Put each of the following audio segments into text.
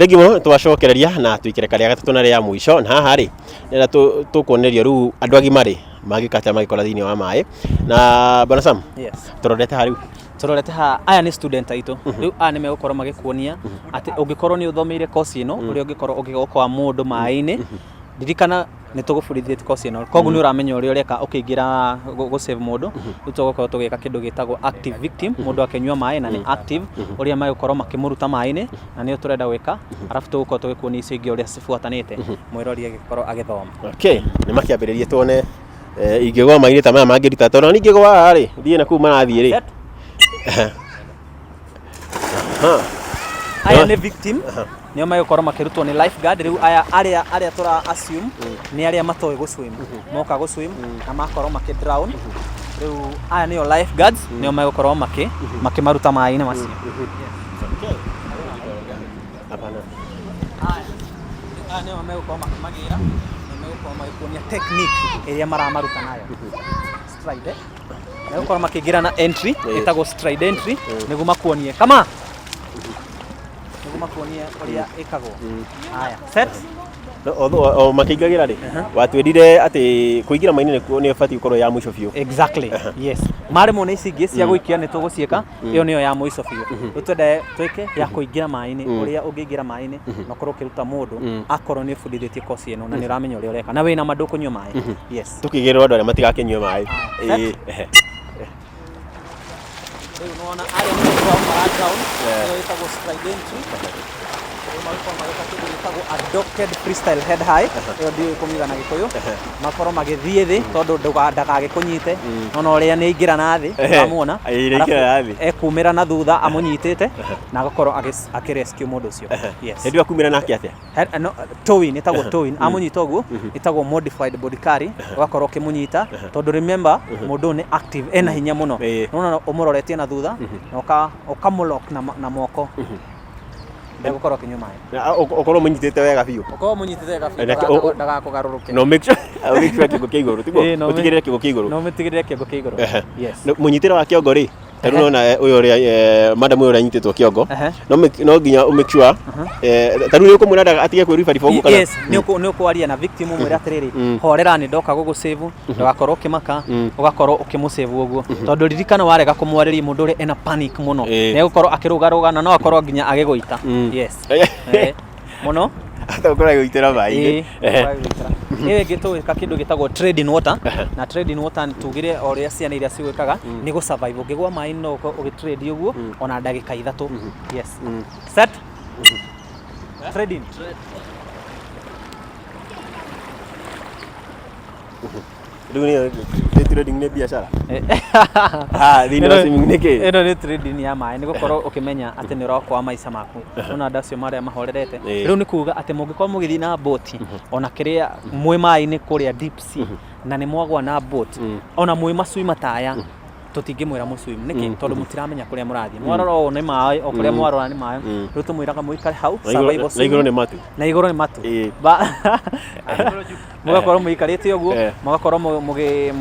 Thengiũ mũno twacokereria na tũikare karĩa gatatũ na rĩa mũico na haha rĩ nĩra tũkuonererio rĩu andũ agima rĩ mangĩka atĩa mangĩkora thĩinĩ wa maĩ na Bwana Sam. Yes. Tũrorete ha rĩu? Tũrorete haha, aya nĩ student aitũ. Rĩu aya nĩ megũkorwo magĩkuonia atĩ ũngĩkorwo nĩ ũthomeire course ĩno, ũrĩa ũngĩkorwo ũgĩokoa mũndũ maĩ-inĩ. Ririkana nĩ tũgũbundithĩtie course ĩno, koguo nĩ ũramenya ũrĩa ũreka ũkĩingĩra gũ save mũndũ. Rĩu tũgũkorwo tũgĩka kĩndũ gĩtagwo active victim, mũndũ akĩnyua maĩ na nĩ active, ũrĩa megũkorwo makĩmũruta maĩ-inĩ, na nĩyo tũrenda gwĩka, arabu tũgũkorwo tũgĩkuonia icio ingĩ ũrĩa cibuatanĩte, mwĩrori agĩkorwo agĩthoma. Okay, nĩ makĩambĩrĩrie tuone ingĩgwa maĩ-inĩ ta maya mangĩruta, tondũ ona ingĩgwa haha rĩ, thiĩ na kũu marathiĩ rĩ. Set. Aya nĩ victim, nĩo megũkorwo makĩrutwo nĩ lifeguard. Rĩu aya arĩa tũra assume nĩ arĩa matoĩ gũ swim, moka gũ swim na makorwo makĩ drown. Rĩu aya nĩo lifeguards, nĩo megũkorwo makĩmaruta maĩ-inĩ macio. Hapana. Aya nĩo megũkorwo makĩmagĩra, nĩo megũkorwo magĩkuonia technique ĩrĩa maramaruta nayo. Stride, eh? Megũkorwo makĩingĩra na entry ĩtagwo stride entry, nĩguo makuonie kama nĩguo makuonie ũrĩa ĩkagwo. Haya, set. No, o makĩingagĩra rĩ, watwĩrire atĩ kũingĩra maĩ-inĩ nĩkuo nĩ ĩbatiĩ gũkorwo ya mũico biũ. Exactly. Yes. Maremwo nĩ ici ingĩ cia gũikia nĩ tũgũciĩka, ĩyo nĩyo ya mũico biũ. Rĩu twenda twĩke ya kũingĩra maĩ-inĩ, ũrĩa ũngĩingĩra maĩ-inĩ na ũkorwo ũkĩruta mũndũ akorwo nĩ ũbundithĩtie course ĩno na nĩ ũramenya ũrĩa ũreka na wĩna ma ndũkũnyua maĩ. Yes. Tũkĩgĩrĩrwo andũ arĩa matigakĩnyue maĩ. Ĩĩ, ehe. Rĩu nĩwona arĩa nĩ drown mara drown, ĩyo ĩtagwo stride entry. Rĩu magakorwo magĩka kĩndũ gĩtagwo adopted freestyle head high, ĩyo ndiũĩ kũmiuga na Gĩkũyũ. Makorwo magĩthiĩ thĩ tondũ ndagagĩkũnyite. Nona ũrĩa nĩ aingĩra na thĩ, ũramuona. Ĩĩ, nĩ aingĩra na thĩ. Ekumĩra na thutha amũnyitĩte na agakorwo akĩ rescue mũndũ ũcio. Yes. Hĩndĩ ĩyo akumĩra nake atĩa? No, towing, ĩtagwo towing. Amũnyita ũguo ĩtagwo modified body carry, ũgakorwo ũkĩmũnyita tondũ remember mũndũ ũyũ nĩ active, ena hinya mũno. Nona ũmũroretie na thutha na ũkamũlock na moko, ndegũkorwo akĩnyua maĩ. Na ũkorwo ũmũnyitĩte wega biũ. Ũkorwo ũmũnyitĩte wega biũ, ndagakũgarũrũke. No make sure make sure kĩongo kĩa igũrũ, tiguo? Ũtigĩrĩre kĩongo kĩa igũrũ. No ũmĩtigĩrĩre kĩongo kĩa igũrũ. Yes. Mũnyitĩre wa kĩongo rĩ, ta rĩu nona ũyũ ũrĩa madam ũyũ ũrĩa anyitĩtwo kĩongo, no nginya ũ make sure, ta rĩu nĩ ũkũmwĩra atige kwĩribariba ũguo kana? Yes, nĩ ũkwaria na victim ũmwĩre atĩrĩrĩ, horera, nĩ ndoka gũgũ-save, ndũgakorwo ũkĩmaka, ũgakorwo ũkĩmũ-save ũguo. Tondũ ririkana warega kũmwarĩria mũndũ ũrĩa ena panic mũno, nĩ egũkorwo akĩrũgarũga na no akorwo nginya agĩgũita. Yes. Mũno. Atagũkorwo agĩgũitĩra maĩ-inĩ. Ĩyo ĩngĩ tũgwĩka kĩndũ gĩtagwo trade in water, na trade in water tugire o ũrĩa ciana iria cigwĩkaga nĩ gũ survive. Ũngĩgwa maĩ no ũkorwo ũgĩ trade ũguo ona ndagĩka 3. Yes. Set. Trade in. Rĩu nĩ trading, nĩ biacara. Ah, thĩinĩ wa swimming nĩ kĩ? Ĩno nĩ trading ya maĩ, nĩ gũkorwo ũkĩmenya atĩ nĩ ũrokoa maica maku. Nona andũ acio marĩa mahorerete. Rĩu nĩ kuga atĩ mũngĩkorwo mũgĩthiĩ na boti ona kĩrĩa mwĩ maĩ-inĩ kũrĩa deep sea na nĩ mwagwa na boat, ona mwĩ maswima ta aya, tũtingĩmwĩra mũswim. Nĩkĩ? Tondũ mũtiramenya kũrĩa mũrathiĩ. Mwarora ũũ nĩ maĩ, o kũrĩa mwarora nĩ maĩ. Rĩu tũmwĩraga mũikare hau survival Na igũrũ nĩ matu. Na igũrũ nĩ matu. Mũgakorwo mũikarĩte ũguo, mũgakorwo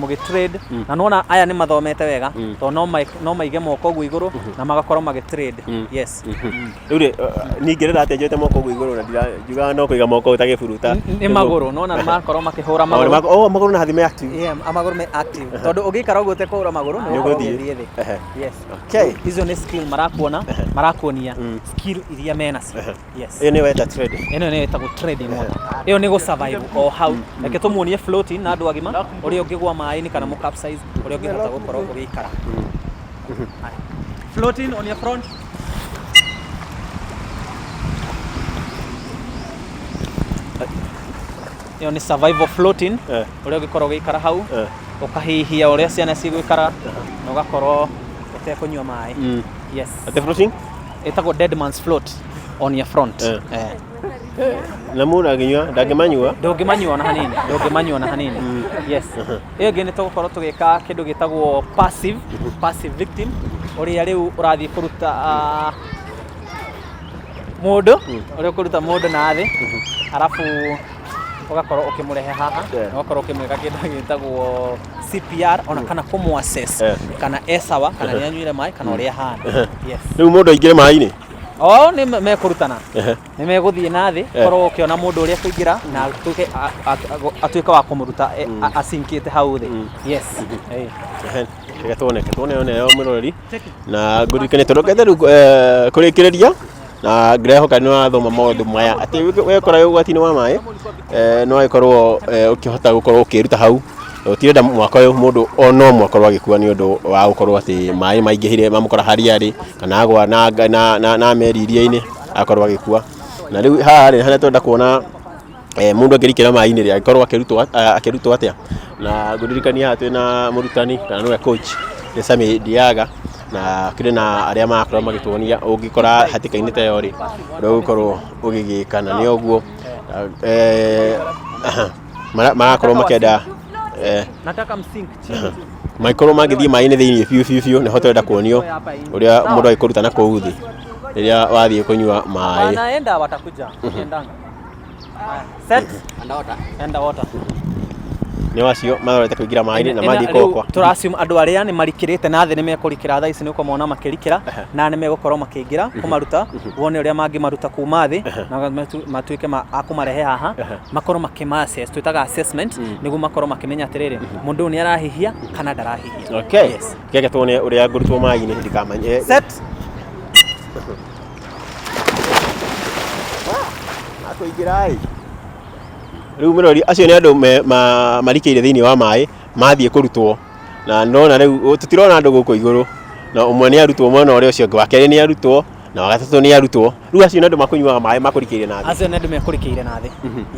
mũgĩ trade, na nĩwona aya nĩ mathomete wega tondũ no maige moko ũguo igũrũ na magakorwo magĩ trade. Yes. Rĩu rĩ, niĩ ingĩrera atĩa njoete moko ũguo igũrũ na njugaga no kũiga moko ta gĩburuta? Nĩ magũrũ, nĩwona nĩ makorwo makĩhũra magũrũ. Oh, magũrũ na hathi me active. Yeah, magũrũ me active. Tondũ ũngĩikara ũguo ũtekũhũra magũrũ nĩ ũgũkorwo ũgĩthiĩ thĩ. Yes. Icio nĩ skill marakuona, marakuonia skill iria menacio. Yes. Ĩyo nĩyo weta trading. Ĩno nĩyo ĩtagwo trading water. Ĩyo nĩ gũ survive o hau. Reke tũmuonie floating na andũ agima ũrĩa ũngĩgwa maĩ-inĩ kana mũ capsize, ũrĩa ũngĩhota gũkorwo ũgĩikara. Floating on your front. Ĩyo nĩ survival floating, ũrĩa ũngĩkorwo ũgĩikara hau, ũkahihia ũrĩa ciana cigũikara na ũgakorwo ũtekũnyua maĩ. Yes. Ate floating? Ĩtagwo dead man's float on your front. Na mũndũ angĩnyua ndangĩmanyua? Ndũngĩmanyua ona hanini, ndũngĩmanyua ona hanini. Yes. Ĩyo ĩngĩ nĩ tũgũkorwo tũgĩka kĩndũ gĩtagwo passive victim, ũrĩa rĩu ũrathiĩ kũruta mũndũ, ũrĩa ũkũruta mũndũ na thĩ, arabu ũgakorwo ũkĩmũrehe haha, na ũgakorwo ũkĩmwĩka kĩndũ gĩtagwo CPR ona kana kũmũ assess kana e sawa, kana nĩ anyuire maĩ, kana ũrĩa ahana. Yes. Rĩu mũndũ aingĩre maĩ-inĩ? O nĩ mekũrutana. Ehe. Nĩ megũthiĩ na thĩ korwo ũkĩona mũndũ ũrĩa kũingĩra na atuĩke atuĩke wa kũmũruta asinkĩte hau thĩ. Yes. Eh. Ehe, reke tuone, reke tuone one yo mwĩroreri na ngũririkanie tondũ ngethe rĩu kũrĩkĩrĩria na ngĩrehoka nĩ wathoma maũndũ maya atĩ wekora wĩ ũgwati-inĩ wa maĩ no agĩkorwo ũkĩhota gũkorwo ũkĩruta hau. Ũtirenda mwaka ũyũ mũndũ ona ũmwe akorwo agĩkua nĩ ũndũ wa gũkorwo atĩ maĩ maingĩhire mamũkora harĩa arĩ kana agwa na meri iria-inĩ akorwo agĩkua. Na rĩu haha rĩ harĩa tũrenda kuona mũndũ angĩrikĩra maĩ-inĩ rĩ angĩkorwo akĩrutwo atĩa. Na ngũririkania haha twĩna mũrutani kana nĩwe coach nĩ Sammy Diaga na kũrĩ na arĩa marakorwo magĩtuonia ũngĩkora hatĩka-inĩ ta ĩyo rĩ ũrĩa ũgũkorwo ũgĩgĩka na nĩ ũguo marakorwo makĩenda Nataka msink chini. Mangĩkorwo mangĩthiĩ maĩ-inĩ thĩinĩ biũ biũ biũ nĩho tũrenda kuonio ũrĩa mũndũ angĩkũruta na kũu thĩ rĩrĩa wathiĩ kũnyua maĩ. Wanaenda watakuja. Endanga. Haya. Set. Enda water. Nĩ wacio marorete kũingĩra maĩ-inĩ na mathiĩ Rĩu kokwa. tũra assume andũ arĩa nĩ marikĩrĩte na thĩ nĩ mekũrikĩra thaa ici nĩ ũkũmona makĩrikĩra na nĩ megũkorwo makĩingĩra kũmaruta wone ũrĩa mangĩmaruta kuma thĩ na matuĩke a kũmarehe haha makorwo makĩma assess, twĩtaga assessment, nĩguo makorwo makĩmenya atĩrĩrĩ, mũndũ ũyũ nĩ arahihia kana ndarahihia. Okay. Yes. Reke tuone ũrĩa ngũrutwo maĩ-inĩ ndikamanye. Set. Akũingĩra ĩ. Rĩu mũrori acio nĩ andũ marikĩire thĩinĩ wa maĩ mathiĩ kũrutwo na ndona rĩu tũtirona andũ gũkũ igũrũ na ũmwe nĩ arutwo mwena ũrĩa ũcio ũngĩ, wa kerĩ nĩ arutwo na wa gatatũ nĩ arutwo. Rĩu acio nĩ andũ makũnyuaga maĩ makũrikĩire na thĩ. Acio nĩ andũ mekũrikĩire na thĩ.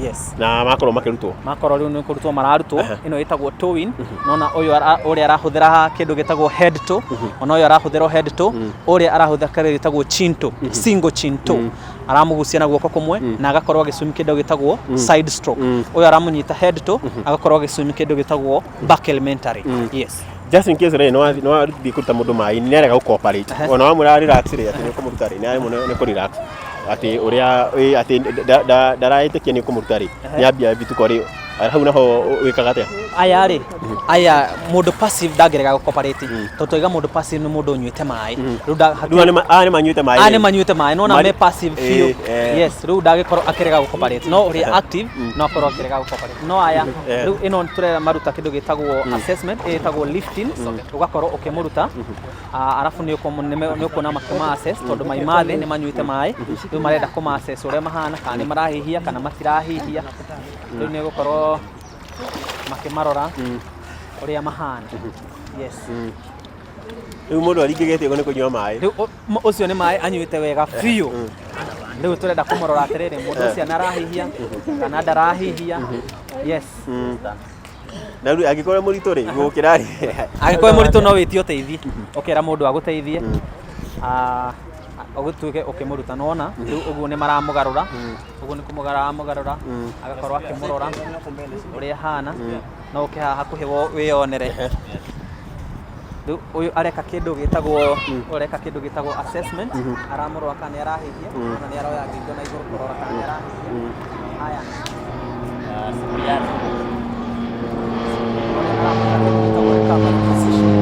Yes. Na makorwo makĩrutwo. Makorwo rĩu nĩ kũrutwo mararutwo. Ĩno ĩtagwo towing. Nona ũyũ ũrĩa arahũthĩra kĩndũ gĩtagwo head tow, ona ũyũ arahũthĩra head tow, ũrĩa arahũthĩra kĩndũ gĩtagwo chin tow, single chin tow. Aramũgucia na guoko kũmwe na agakorwo agĩswim kĩndũ gĩtagwo side stroke. Ũyũ aramũnyita head tow, agakorwo agĩswim kĩndũ gĩtagwo back elementary. Yes. Just in case rĩ no wathiĩ kũruta mũndũ maĩ-inĩ nĩ arega gũ-cooperate. Ona wamwĩra relax rĩ atĩ nĩ ũkũmũruta rĩ nĩ aremwo nĩ kũ relax atĩ ũrĩa atĩ ndaraĩtĩkia nĩ ũkũmũruta rĩ nĩ ambia mbituko rĩ hau naho wĩkaga atĩa? Aya rĩ, aya mũndũ passive ndangĩrega gũ-cooperate tondũ twaiga mũndũ passive nĩ mũndũ ũnyuĩte maĩ. Rĩu Rĩu aya nĩ manyuĩte maĩ. Aya nĩ manyuĩte maĩ nona me passive biũ. Yes, rĩu ndangĩkorwo akĩrega gũ-cooperate, no ũrĩa active no akorwo akĩrega gũ-cooperate. No aya rĩu ĩno tũrera maruta kĩndũ gĩtagwo assessment, ĩtagwo lifting, ũgakorwo ũkĩmũruta arabu nĩ ũkuona makĩma assess tondũ maima thĩ nĩ manyuĩte maĩ, rĩu marenda kũma assess ũrĩa mahana, kana nĩ marahihia kana matirahihia. Rĩu nĩ gũkorwo makĩmarora ũrĩa mahana. Yes. Rĩu mũndũ aringĩkĩte ũguo nĩ kũnyua maĩ. Rĩu ũcio nĩ maĩ anyuĩte wega biũ. Rĩu tũrenda kũmũrora atĩrĩrĩ, mũndũ ũcio nĩ arahihia kana ndarahihia. Yes. Na rĩu angĩkorwo nĩ mũritũ rĩ gũkĩra rĩ? Angĩkorwo nĩ mũritũ no wĩtie ũteithio, ũkera mũndũ agũteithie ũgĩtuĩke ũkĩmũruta. Nĩwona rĩu ũguo nĩ maramũgarũra, ũguo nĩ kũmũgarũra aramũgarũra, agakorwo akĩmũrora ũrĩa ahana. No ũke haha hakuhĩ wĩyonere. Rĩu ũyũ areka kĩndũ gĩtagwo, ũreka kĩndũ gĩtagwo assessment, aramũrora kana nĩ arahihia, ona nĩ aroya ngingo na igũrũ kũrora kana nĩ arahihia. Haya. Ũrĩa aramwĩka kĩndũ gĩtagwo recovery position.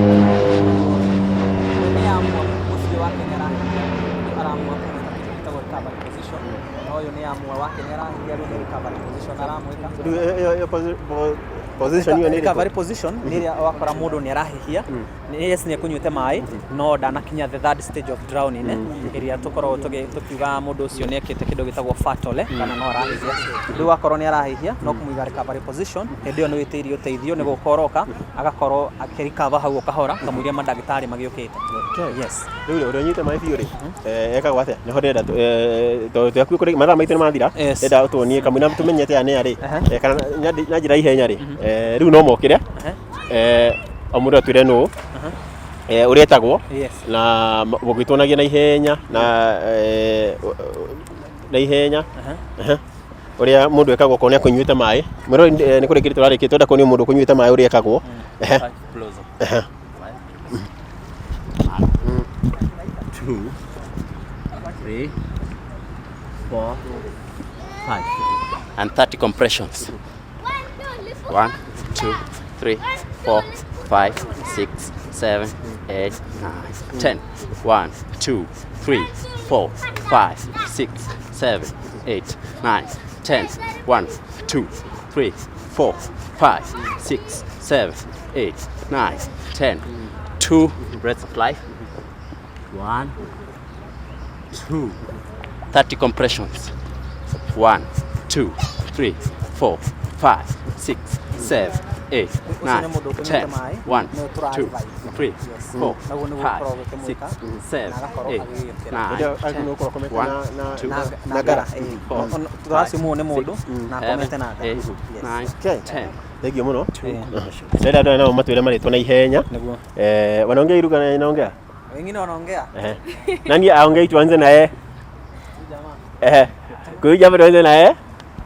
Nĩ amua ũcio wake nĩ arahihia, rĩu aramua kũmwĩka kĩndũ gĩtagwo recovery position. Na ũyũ nĩ amua wake nĩ arahihia, rĩu nĩ recovery position aramwĩka. Rĩu ĩyo position ĩyo nĩ ĩrĩkũ? Recovery position nĩ ĩrĩa wakora mũndũ nĩ arahihia, yes nĩ ekũnyuĩte maĩ no ndanakinya the third stage of drowning ĩrĩa tũkoragwo tũkiuga mũndũ ũcio nĩ ekĩte kĩndũ gĩtagwo fatal kana no arahihia. Rĩu wakorwo nĩ arahihia no kũmũiga recovery position, hĩndĩ ĩyo nĩ wĩtĩirie ũteithio nĩ gũka ũroka agakorwo akĩrecover hau o kahora kamũiria mandagĩtarĩ magĩũkĩte. Yes. Rĩu ũrĩa ũnyuĩte maĩ biũ rĩ ekagwo atĩa? Nĩho ndĩrenda tondũ twĩ hakuhĩ kũrĩkia, mathaa maitũ nĩ mathira, ndĩrenda ũtuonie kamũira tũmenyete aya nĩ a rĩ kana na njĩra ya ihenya rĩ rĩu no mokĩre o mũndũ atwĩre nũ ũrĩa etagwo na mũgĩtuonagia na ihenya na ihenya ũrĩa mũndũ ekagwo okorwo nĩ akũnyuĩte maĩ. Mwĩroreri nĩ kũrĩkĩria tũrarĩkia, tũrenda kuonia mũndũ ũkũnyuĩte maĩ ũrĩa ekagwo. 2, 3, 4, 5, and 30 compressions. 1, 2, 3, 4, 5, 6, 7, 8, 9, 10. 1, 2, 3, 4, 5, 6, 7, 8, 9, 10. 1, 2, 3, 4, 5, 6, 7, 8, 9, 10. 2 breaths of life. 1, 2, 30 compressions. 1, 2, 3, 4, 5, 6, 7, 8, 9, 10. 1, 2, 3, 4, 5, 6, 7, 8, 9, 10. 1, 2, Na ngara tũracimwo nĩ mũndũ na akomete na ngara. 8, 9, Okay. 10. Thank you mũno. Ndĩrenda andũ aya nao matwĩre marĩtwa na ihenya. Nĩguo. Eh, wanaongea iruga na inaongea? Wengine wanaongea. Ehe. Nani aongei tuanze na yeye? Ehe. Kuja hapa tuanze na yeye.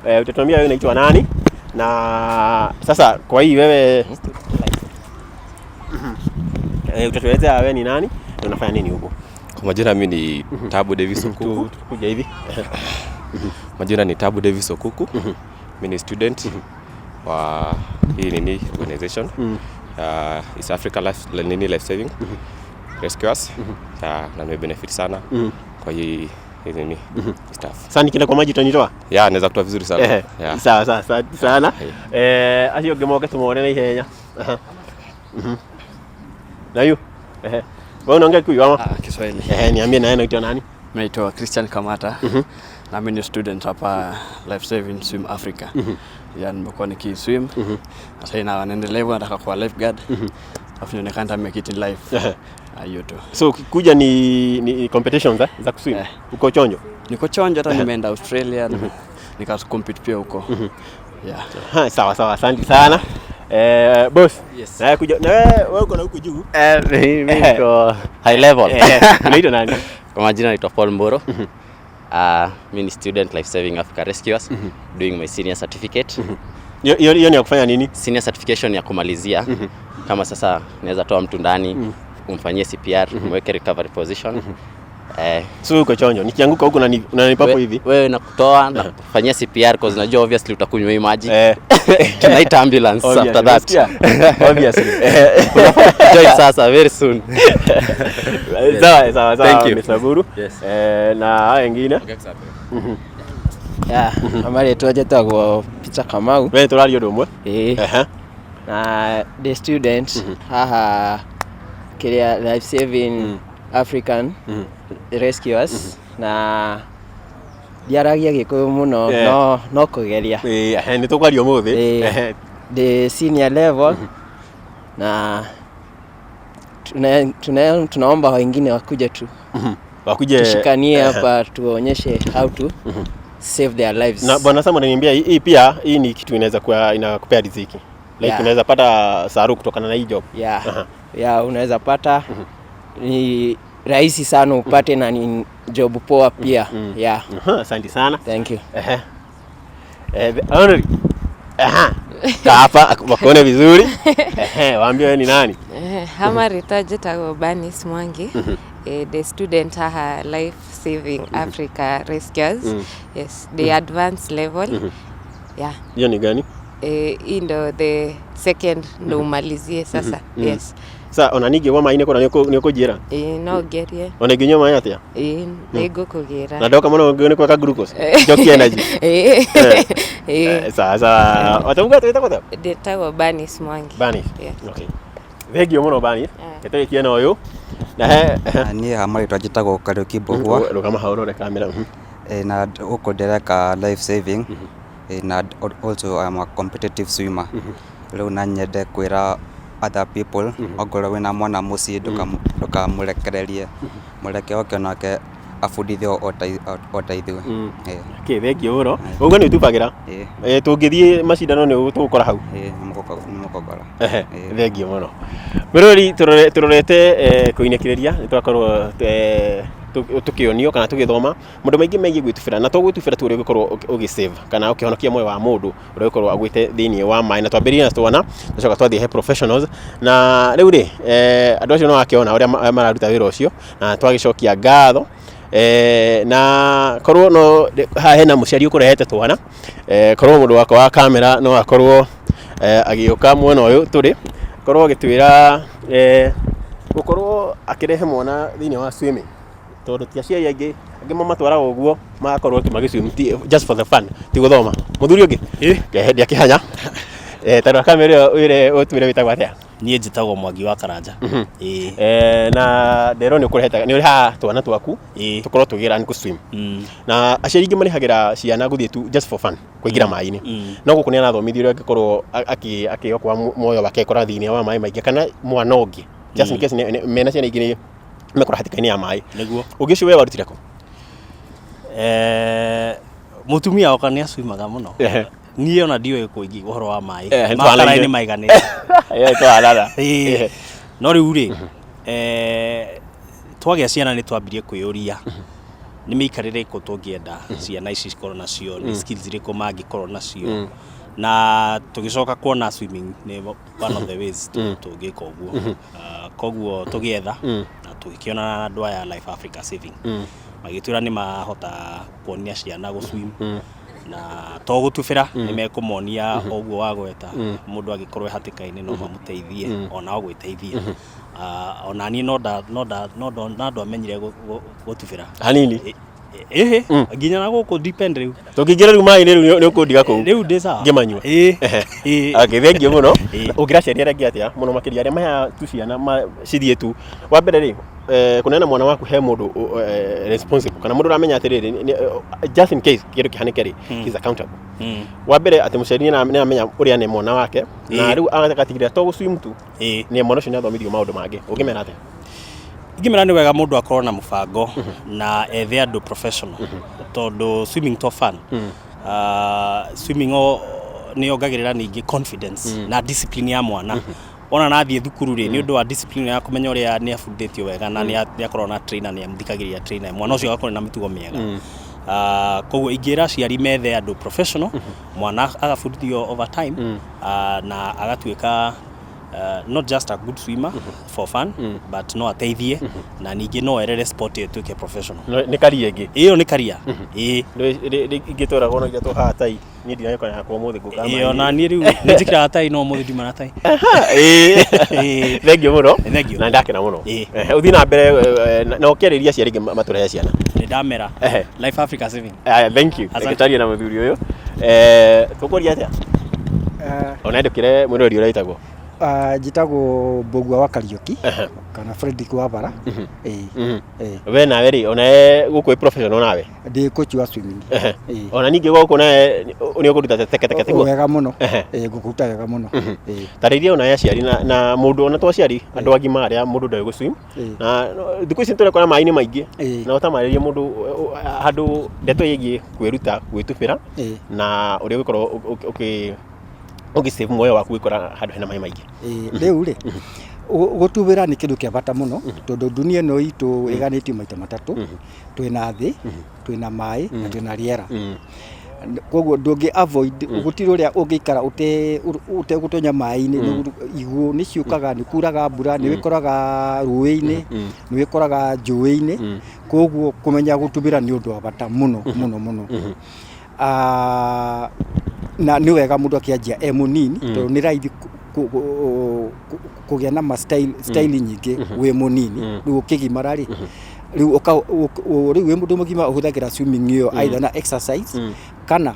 Eh, utatuambia wewe unaitwa nani? Na sasa kwa hii wewe eh, utatuelezea wewe ni nani na unafanya nini huko? Kwa majina mi ni Tabu Davis Okuku. Tukuja hivi. Majina ni Tabu Davis Okuku. Mi ni student wa hii nini organization. East Africa Life, nini Life Saving Rescuers. Na nimebenefit sana kwa hii hii nini staff. Sasa nikienda kwa maji utanitoa? Yeah, naweza kutoa vizuri sana. Ehe. Yeah. Sawa sawa sawa sana. Eh, acio angĩ moke tũmone na ihenya. Aha. Mhm. Na yu. Ehe. Wewe unaongea Kikuyu ama? Ah, Kiswahili. Ehe, niambie na yeye anaitwa nani? Naitwa Christian Kamata na mimi ni student hapa Life Saving Swim Africa. Ya nimekuwa nikiswim. Sasa ina naendelea hivyo nataka kuwa lifeguard. Alafu nionekane nita make it in life. Ah, hiyo tu. So kuja ni competitions eh, za kuswim. Eh. Uko chonjo. Niko chonjo hata nimeenda Australia nika compete pia huko. Yeah. Ha, sawa sawa, asante sana. Eh, boss. Yes. Na wewe kuja na wewe wewe uko na huku juu. Eh, mimi niko high level. Eh, unaitwa nani? Kwa majina naitwa Paul Mboro. Mi ni student Life Saving Africa Rescuers doing my senior certificate. Hiyo hiyo hiyo ni ya kufanya nini? Senior certification ya kumalizia kama sasa naweza toa mtu ndani umfanyie CPR umweke recovery position. Eh, So uko chonjo. Nikianguka huku unanipa hapo hivi. wewe nakutoa na kufanyia CPR cause najua obviously utakunywa hii maji. Eh. Tunaita ambulance Obviously, after that. unasikia? Obviously. Eh, Join sasa very soon. Sawa sawa sawa. Thank you. Mr. Buru. Yes. Eh, na hao wengine. Yeah, amarĩtwa njĩtagwo Peter Kamau. Wewe tũraria ũndũ ũmwe. Ĩĩ. Ehe. Na ndĩ student haha kĩrĩa Life Saving African Rescuers na ndiaragia Gĩkũyũ mũno Yeah. no no kũgeria. Ĩĩ, ehe, nĩ tũkwaria ũmũthĩ. Ĩĩ. Ehe. Ndĩ senior level na tunaomba wengine wakuje tu Wakuje tushikanie hapa tuwaonyeshe how to save their lives. Na bwana Sam ananiambia hii pia hii ni kitu inaweza kuwa inakupea riziki. Like unaweza pata saru kutokana na hii job. Yeah. Yeah, unaweza pata ni rahisi sana upate na ni job poa pia. Yeah. Aha, asante sana. Thank you. Ehe. Eh, the honorary. Aha. Kaa hapa wakuone vizuri. Ehe, waambie wewe ni nani? Eh, hama rĩtwa njĩtagwo Bernice Mwangi. Eh, the student haha Life Saving Africa Rescuers. Yes, the advanced level. Yeah. Hiyo ni gani? Eh, hii ndo the second ndo umalizie sasa. Yes. Sasa ona ningĩ wa maĩ nĩ ũkũnjĩra. Ĩĩ no ngerie. Ona ingĩnyua maĩ atĩa? Ĩĩ nĩ ngũkũgĩra. Na ndoka mũno nĩ kweka glucose. Njoki energy. Ĩĩ. Eh. Ĩĩ. Eh, sawa sawa. Watauga twĩtagwo atĩa? Ndĩtagwo Bernice Mwangi. Bernice. Yeah. Okay. Thank you mũno Bernice. Tũrĩkie na ũyũ. Na he Niĩ ha marĩtwa njĩtagwo Kariũki Mbũgua. Rũgama hau ũrore kamera. Na gũkũ ndĩreka life saving. Na also I'm a competitive swimmer. Rĩu na nyende kwĩra other people ongorwo wĩna mwana mũciĩ ndũkamũrekererie, mũreke oke onake abundithio o ta ithuĩ. Okay, thank you mũno. Ũguo nĩ ũtubagĩra? Ĩĩ. Eh, tũngĩthiĩ macindano nĩ tũgũkora hau? Ĩĩ, nĩ mũgũkora. Ehe, thank you mũno. Mwĩroreri tũrorete kũinĩkĩrĩria nĩ twakorwo tũkĩonio kana tũgĩthoma maũndũ maingĩ megiĩ gwĩtubĩra na to gwĩtubĩra tu ũrĩa ũngĩkorwo ũgĩ-save kana ũkĩhonokia muoyo wa mũndũ ũrĩa ũngĩkorwo agwĩte thĩinĩ wa maĩ na twambĩrĩrie na twana tũcoka twathiĩ he professionals na rĩu rĩ andũ acio no wakĩona ũrĩa mararuta wĩra ũcio na twagĩcokia ngatho na korwo no haha hena mũciari ũkũrehete twana korwo mũndũ wakwa wa kamera no akorwo agĩũka mwena ũyũ tũrĩ korwo agĩtwĩra gũkorwo akĩrehe mwana thĩinĩ wa swimming tondũ ti aciari aingĩ Angĩ mamatwaraga ũguo magakorwo tu magĩswim just for the fun, ti gũthoma. Mũthuri ũngĩ ngehendia kĩhanya. Tarora kamera ĩyo wĩre ũtwĩre wĩtagwo atĩa? Niĩ njĩtagwo Mwangi wa Karanja. Ĩĩ. Na nderwo nĩ ũkũrehete, nĩ ũrehaga twana twaku tũkorwo tũgĩra nĩ gũswim. Na aciari aingĩ marĩhagĩra ciana gũthiĩ tu just for fun kũingĩra maĩ-inĩ. No gũkũ nĩ arathomithio ũrĩa angĩkorwo akĩokoa muoyo wake akora thĩinĩ wa maĩ maingĩ kana mwana ũngĩ. Just in case mena ciana ingĩ nĩ mekora hatĩka-inĩ ya maĩ. Nĩguo. Ũngĩ ũcio we warutire kũ? Mũtumia wakwa nĩ acuimaga mũno. Niĩ ona ndiũĩ kũingĩ ũhoro wa maĩ. Makara nĩ maiganĩte. Twahanana. No rĩu rĩ, twagĩa ciana nĩ twambirie kwĩyũria nĩ mĩikarĩre ĩrĩkũ tũngĩenda ciana ici cikorwo nacio, nĩ skills irĩkũ mangĩkorwo nacio. Na tũgĩcoka kuona swimming nĩ one of the ways tũngĩka ũguo. Koguo tũgĩetha na tũgĩkĩonana na andũ aya Life Africa Saving. Magĩtwĩra nĩ mahota kuonia ciana gũ swim na to gũtubĩra, nĩ mekũmonia ũguo wa gweta mũndũ angĩkorwo e hatĩka-inĩ no mamũteithie ona o gwĩteithia. Ona niĩ no nda no nda no no ndamenyire gũtubĩra hanini. Ĩhĩ, nginya na gũkũ depend rĩu. Tũngĩingĩra rĩu maĩ-inĩ rĩu nĩ ũkũndiga kũu rĩu ndĩ sawa ngĩmanyua. Ĩĩ. Okay, thank you mũno. Ũngĩra aciari arĩa angĩ atĩa mũno makĩria arĩa maheaga tu ciana cithiĩ tu? Wa mbere rĩ, kũneana mwana waku he mũndũ responsible kana mũndũ ũramenya atĩrĩrĩ, just in case kĩndũ kĩhanĩke rĩ, he is accountable. Wa mbere atĩ mũciari nĩ aramenya ũrĩa nĩ mwana wake na rĩu agatigĩrĩra to gũswim tu, nĩ mwana ũcio nĩ athomithio maũndũ mangĩ. Ũngĩmera atĩa? Ingĩmera nĩ wega mũndũ akorwo na mũbango na ethe andũ professional, tondũ swimming to fun. Swimming o nĩ yongagĩrĩra ningĩ confidence na discipline ya mwana. Ona nathiĩ thukuru rĩ, nĩ ũndũ wa discipline ya kũmenya ũrĩa nĩ abundĩtio wega na nĩ akorwo na trainer, nĩ amũthikagĩrĩria trainer, mwana ũcio agakorwo na mĩtugo mĩega. Koguo ingĩra aciari methe andũ professional, mwana agabundithio over time na agatuĩka not just a good swimmer for fun, but no ateithie na ningĩ no erere sport ĩyo ĩtuĩke professional. Nĩ career ĩngĩ. Ĩyo nĩ career, ĩĩ. Ingĩtwĩragwo no ithatũ haha tai niĩ ndinagĩkora yakwa ũmũthĩ ngũka. Ĩĩ, ona niĩ rĩu nĩ njĩkĩraga tai no ũmũthĩ ndiuma na tai. Thank you mũno. Thank you. Na ndakena mũno. Ĩĩ. Ũthiĩ na mbere na ũkĩarĩria aciari angĩ matũrehe ciana. Nĩ ndamera. Life Africa Saving. Aya, thank you. Asante. Reke twarie na mũthuri ũyũ. Tũkũria atĩa? Ona ndũkĩre mwĩrori ũrĩa wĩtagwo. Njĩtagwo Mbũgua wa Kariũki kana Fredrick wa Bara. Ĩĩ. Ĩĩ. We nawe rĩ, ona we gũkũ wĩ professional nawe? Ndĩ coach wa swimming. Ĩĩ. Ona ningĩ gũkũ nawe nĩ ũkũruta teke teke tiguo? Wega mũno. Ĩĩ, ngũkũruta wega mũno. Ĩĩ. Tarĩria ona aciari na mũndũ ona to aciari, andũ agima arĩa mũndũ ndoĩ gũswim. Na thikũ ici nĩtũrekora maĩ-inĩ maingĩ. Na ũtamarĩrie mũndũ handũ ndeto ĩgiĩ kwĩruta gwĩtubĩra na ũrĩa ũgĩkorwo ũgĩ save muoyo waku ũgĩkora handũ hena maĩ maingĩ. Rĩu rĩ, gũtubĩra nĩ kĩndũ kĩa bata mũno tondũ dunia ĩno itũ ĩganĩtio maita matatũ. Twĩna thĩ, twĩna maĩ na twĩna rĩera. Koguo ndũngĩ avoid, gũtirĩ ũrĩa ũngĩikara ũtegũtonya maĩ-inĩ. Iguũ nĩ ciũkaga, nĩ kuraga mbura, nĩ wĩkoraga rũĩ-inĩ, nĩ wĩkoraga njũĩ-inĩ. Koguo kũmenya gũtubĩra nĩ ũndũ wa bata mũno mũno mũno. Na nĩ wega mũndũ akĩanjia e mũnini tondũ nĩ raithi kũgĩa na ma style, style nyingĩ wĩ mũnini. Rĩu ũkĩgimara rĩ, rĩu rĩu wĩ mũndũ mũgima ũhũthagĩra swimming ĩyo either na exercise kana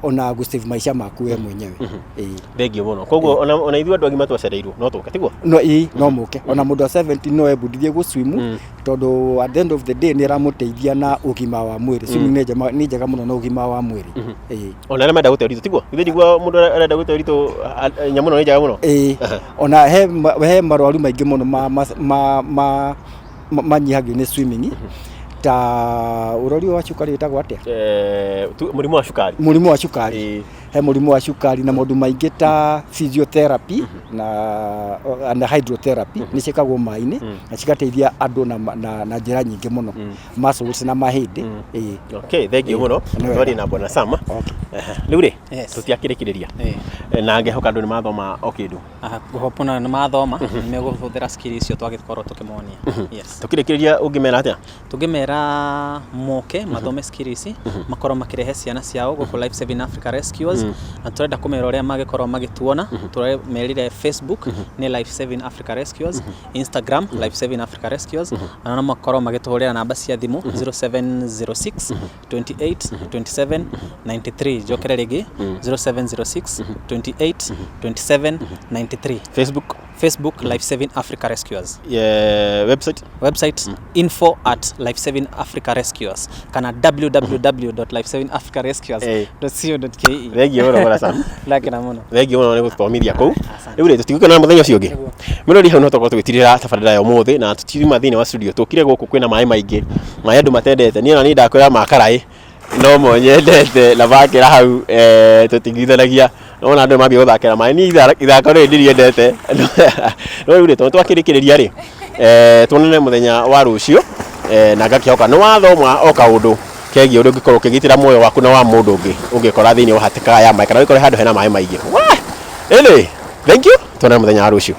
ona gũ save maica maku we mwenyewe. Ĩĩ. Thengiũ mũno. Koguo ona ithuĩ andũ agima twacereirwo no tũke tiguo? No, ĩĩ, no mũke. Ona mũndũ wa 70 no ebundithie gũ swim tondũ at the end of the day nĩ ĩramũteithia na ũgima wa mwĩrĩ. Swimming nĩ njega mũno na ũgima wa mwĩrĩ. Ĩĩ. Ona arĩa marenda gũte ũritũ tiguo? Githĩ ndiguo mũndũ arenda gũte ũritũ nyamũ ĩno nĩ njega mũno? Ĩĩ. Ona he marwaru maingĩ mũno manyihagio nĩ swimming ta ũrori wa cukari wĩtagwo atĩa? Mũrimũ wa cukari. Mũrimũ wa cukari. He mũrimũ wa cukari na maũndũ maingĩ ta physiotherapy na hydrotherapy nĩ ciĩkagwo maĩ-inĩ na cigateithia andũ na njĩra nyingĩ mũno, muscles na mahĩndĩ. Ĩĩ. Okay, thank you mũno. Nĩ wega. Twarie na Bwana Sama. Rĩu rĩ, tũtiakĩrĩkĩrĩria. Na ngehoka andũ nĩ mathoma o kĩndũ. Ngũhope nĩ mathoma, nĩ megũhũthĩra skill icio twagĩkorwo tũkĩmonia. Yes. Tũkĩrĩkĩrĩria ũngĩmera atĩa? Tũngĩmera moke mathome skill ici, makorwo makĩrehe ciana ciao gũkũ Life Saving Africa Rescuers. Na tũrenda kũmera ũrĩa mangĩkorwo magĩtuona. Tũramerire Facebook nĩ Life Saving Africa Rescuers, Instagram Life Saving Africa Rescuers, na no makorwo magĩtũhũrĩra namba cia thimũ 0706 28 27 93. Njokere rĩngĩ, 0706 28 27 93. Facebook? Facebook, Life Saving Africa Rescuers. Yeah, website? Website info@lifesavingafricarescuers kana www.lifesavingafricarescuers.co.ke. Thengiũ mũno bwana Sam. Ndakena mũno. Thengiũ mũno nĩ gũtũthomithia kũu. Asante. Rĩu rĩ, tũtigũkĩonana mũthenya ũcio ũngĩ. Mũrori, hau no tũkorwo tũgĩtirĩra tabarĩra ya ũmũthĩ na tũtiuma thĩinĩ wa studio. Tũkire gũkũ kwĩna maĩ maingĩ, maĩ andũ matendete. Niĩ ona niĩ ndakwĩra makaraĩ no mo nyendete na makĩra hau, tũtigithanagia ona andũ mambia gũthakĩra maĩ. Niĩ ithako rĩrĩ ndiriendete, no rĩu rĩ, tondũ twakĩrĩkĩrĩria rĩ, tuonane mũthenya wa rũciũ, na ngakĩhoka nĩ wathoma o kaũndũ kegiĩ ũrĩa ũngĩkorwo ũkĩgitĩra muoyo waku na wa mũndũ ũngĩ ũngĩkora thĩinĩ wa hatĩka ya maĩ kana ũngĩkorwo handũ hena maĩ maingĩ. Wah! Anyway, thank you, tuonane mũthenya wa rũciũ.